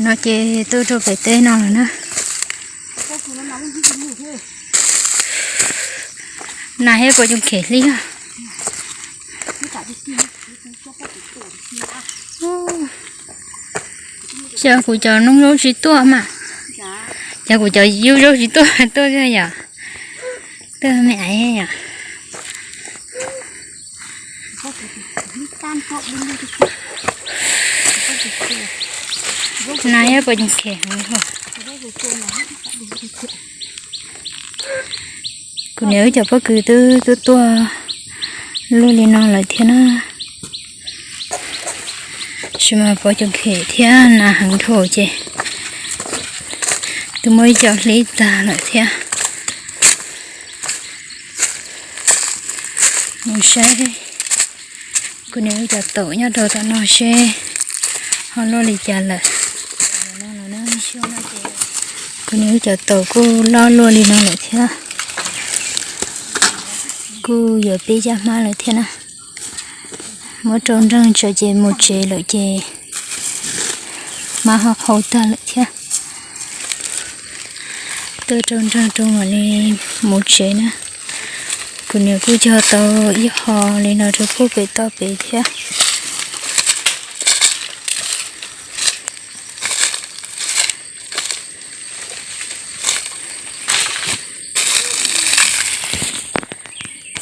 No ces tuaj rau pem teb no lawm na. Nas thiab puas coo khem hlib os. Xyov kuv cov noob zaub tsis tuaj mas. Xyov kuv cov yub zaub tsis tuaj, tuaj thiab yom. Tuaj me aiv yom. Nas thiab puas coo khem heev. Kuv niam wb cov pob kws twb tuaj tuaj luaj li no lawm thiab na. Tab sis mas puas coo khem thiab nas heev dhau ces twb muab ib co hlib tag lawm thiab. Mus saib kuv niam wb cov taum nyob rau tom no seb ho luaj li cas lawm. Kuv niam wb cov taum kuj loj luaj li no lawm thiab. Kuj yuav pib caj hmab lawm thiab na. Muab rau nreeg tsam ces mus tsev lawm ces hmab ho qhau tag lawm thiab. Tuaj rau nreeg rau mam li mus tsev na. Kuv niam kuj cog tau ib qho li no rau puag pem toj pem thiab.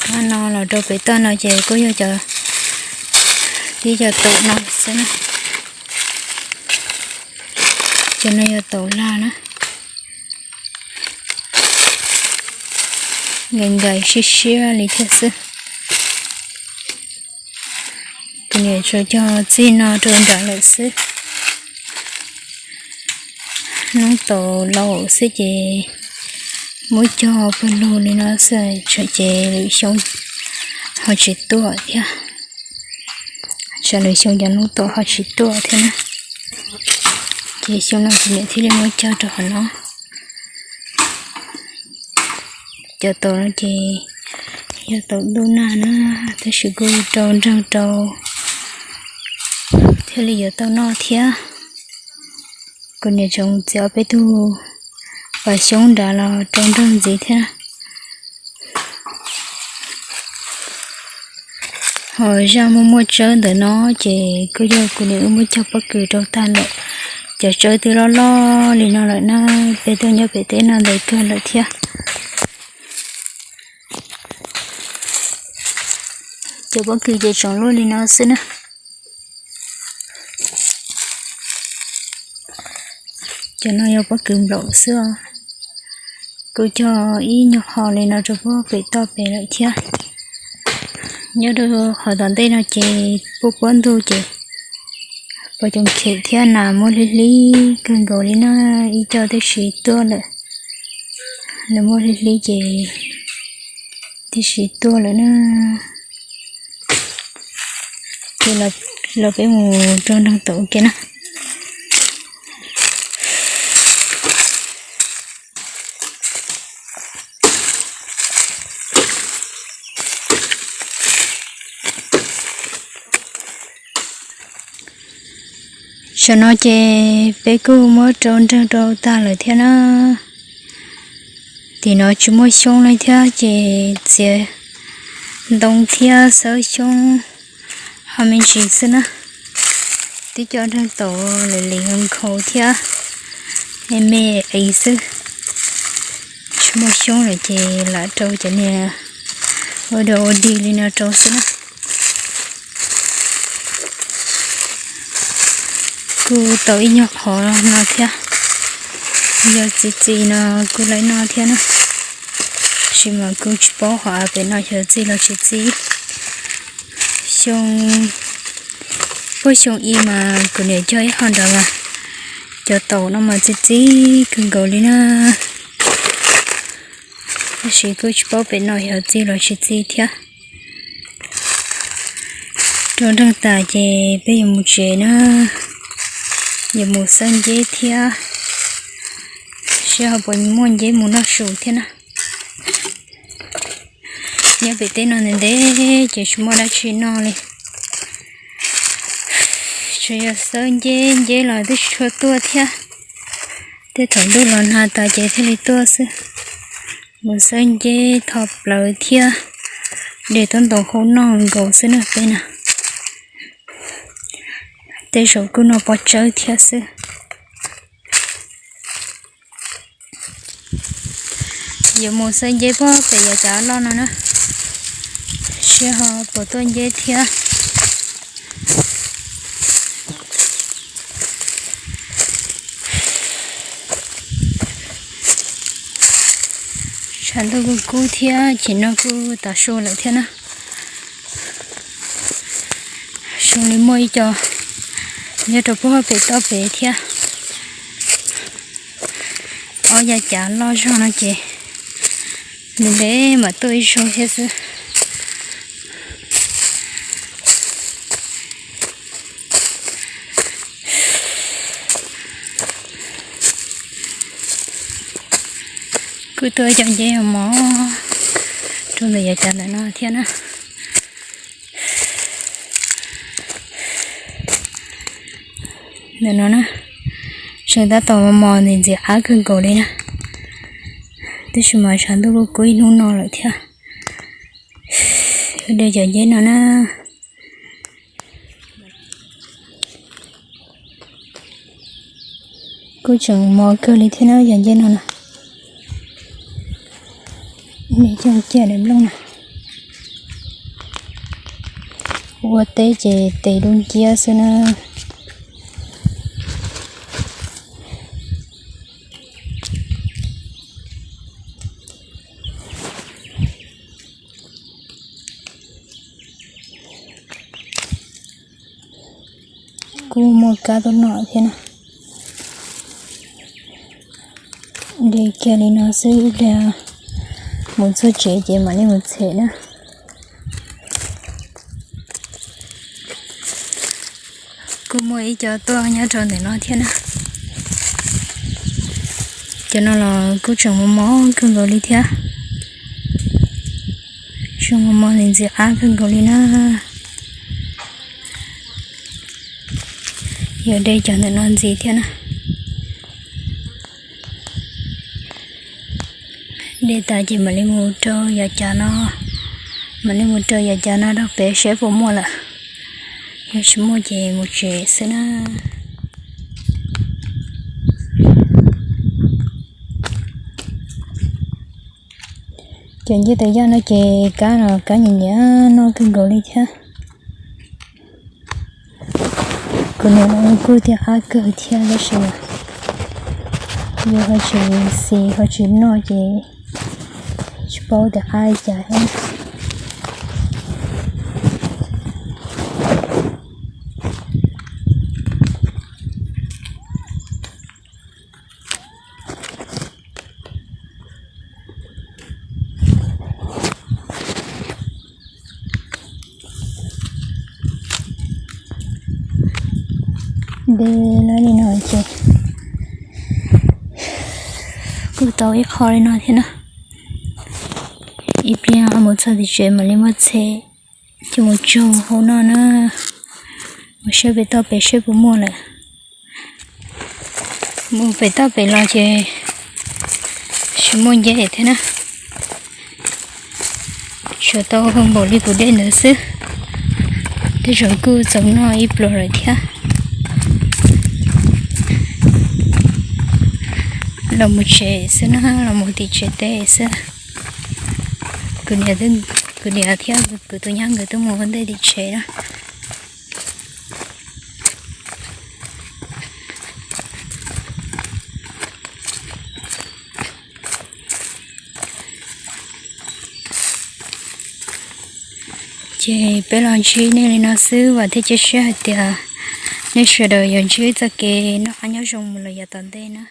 Qhov no los rau pem toj no ces kuj yog cov, tib cov taum no xwb na. Cov no yog taum lag na. Nkees nkees siab siab li thiab xwb. Kuv niam tsuas cog txij no rau nram lawm xwb. Noob taum laus xwb ces muab cog pawg lug li no xwb, tsam ces lwm xyoo ho tsis tuaj thiab. Tsam lwm xyoo cov noob taum ho tsis tuaj thiab na. Ces xyoo no kuv niam thiaj li muab cog rau qhov no. Cov taum no ces yog taum ntuj nag na, tab sis kuj rau nreeg rau thiaj li yuav tau noj thiab. Kuv niam tseem txiav ob peb tug pas xyoob nrad los rau nreeg ntxiv thiab. Ho zaj muaj muaj tsawb ntawm no ces kuj yog kuv niam wb muab cog pob kws rau tag lawm. Cov tsawb twb loj loj li no lawm na, peb tuaj nyob pem teb no ntev kawg lawm thiab. Cov pob kws ces tseem luaj li no xwb na. Cov no yog pob kws nplaum xwb os. Kuj cog ib nyuag qho li no rau puag pem toj pem lawm thiab. Nyob rau qhov tom ntej no ces puab puab ntug ces puas coo khem thiab nas muab hlib hlib kawg nkaus li na, ib co tib si tuaj lawm. Nws muab hlib hlib ces tib si tuaj lawm na. Ces los peb mus rau nroog taum ua ke na. Tam no ces peb kuj muab rau nreeg rau tag lawm thiab na. Tim no tsis muaj xyoob li thiab ces txiav ntoo thiab xawb xyoob ho me ntsis xwb na. Tib co nreeg taum lim lim nkhaus thiab me me xwb. Tsis muaj xyoob lawm ces lam rau cov niag ua dog ua dig li no rau xwb na. Kuj tau ib nyuag qhov no thiab, yog txi txiv no kuj laib noj thiab na. Tab sis mas kuj tsis paub hov pem no xyov txi los tsis txi. Xyoo, puag xyoo ib mas kuv niam cog ib qho nrad mas cov taum no mas txi txiv kawg nkaus li na. Tab sis kuj tsis paub pem no xyov txi los tsis txi thiab. Rau nreeg tas ces peb yuav mus tsev na, yuav mus xawb nceb thiab, seb ho puas muaj nceb mus noj su thiab na. Nyob pem teb no ntev ntev ces tsis muaj dab tsi noj li. Tseem yog xawb nceb, nceb los twb tsis tshua tuaj thiab. Tej thaum ntuj los nag tas ces thiaj li tuaj xwb. Mus xawb nceb tho plawv thiab de tub ntaus hau noj nkaus xwb na peb na. Tej zaum kuj noj pov tsawb thiab xwb. Yuav mus xawb nceb puag pem yav cav loj no na, seb ho puas tuaj nceb thiab. Tshav ntuj kuj kub thiab, chim no kuj tav su lawm thiab na. Zoo li muaj ib co nyob rau puag pem toj pem thiab. Ob yav cav loj zog no ces ntev ntev mam tuaj ib zaug thiab xwb. Kuj tuaj ib co nceb mos mos rau ntawm yav cav ntawm no thiab na. Ntawm no na, tseem tab tom mos mos ntxim ntxim qab kawg nkaus li na. Tab sis mas tshav ntuj kuj kub ib hnub no lawm thiab. De cov nceb no na. Kuj tseem mos kawg li thiab na, yog nceb no na. Nej coj cia daim nplooj na. Ua teb ces tes dub nciab xwb na. Kuj muaj kab tuaj noj thiab na. De kiag li no xwb, ib pliag mus txog tsev ces mam li mus txhem na. Kuj muaj ib co tuaj nyob rau ntawm no thiab na. Cov no los kuj tseem mos mos kawg nkaus li thiab. Tseem mos mos ntxim ntxim qab kawg nkaus li na. Yuav de cov ntawm no ntxiv thiab na. De tas ces mam li mus rau yav cav no, mam li mus rau yav cav no rau pem seb puas muaj lawm. Yog tsis muaj ces mus tsev xwb na. Cov nceb tawv yaj no ces kab los kab nyiam nyiam noj kawg nkaus li thiab. Kuv niam kuj tias qab kawg thiab tab sis yus ho tsis xis ho tsis noj ces tsis paub tias qab li cas thiab. De lawm li no ces kuj tau ib qho li no thiab na. Ib pliag mus txog tim tsev mam li muab txhem coj mus tsaug hau noj na. Mus saib pem toj pem seb puas muaj lawm. Mus pem toj pem los ces tsis muaj nceb thiab na. Tsuas tau npaum li kuv de ntawd xwb. Tej zaum kuj txaus noj ib pluas lawm thiab. Los mus tsev xwb na, los mus tim tsev teb xwb. Kuv niam, kuv niam thiab kuv tus nyab nkawd twb mus ua ntej tim tsev na. Ces peb los ntsib nej li no xwb, vam thiab cia siab hais tias nej sawv daws yuav ntsib txoj kev noj qab nyob zoo mus lawm yav tom ntej na.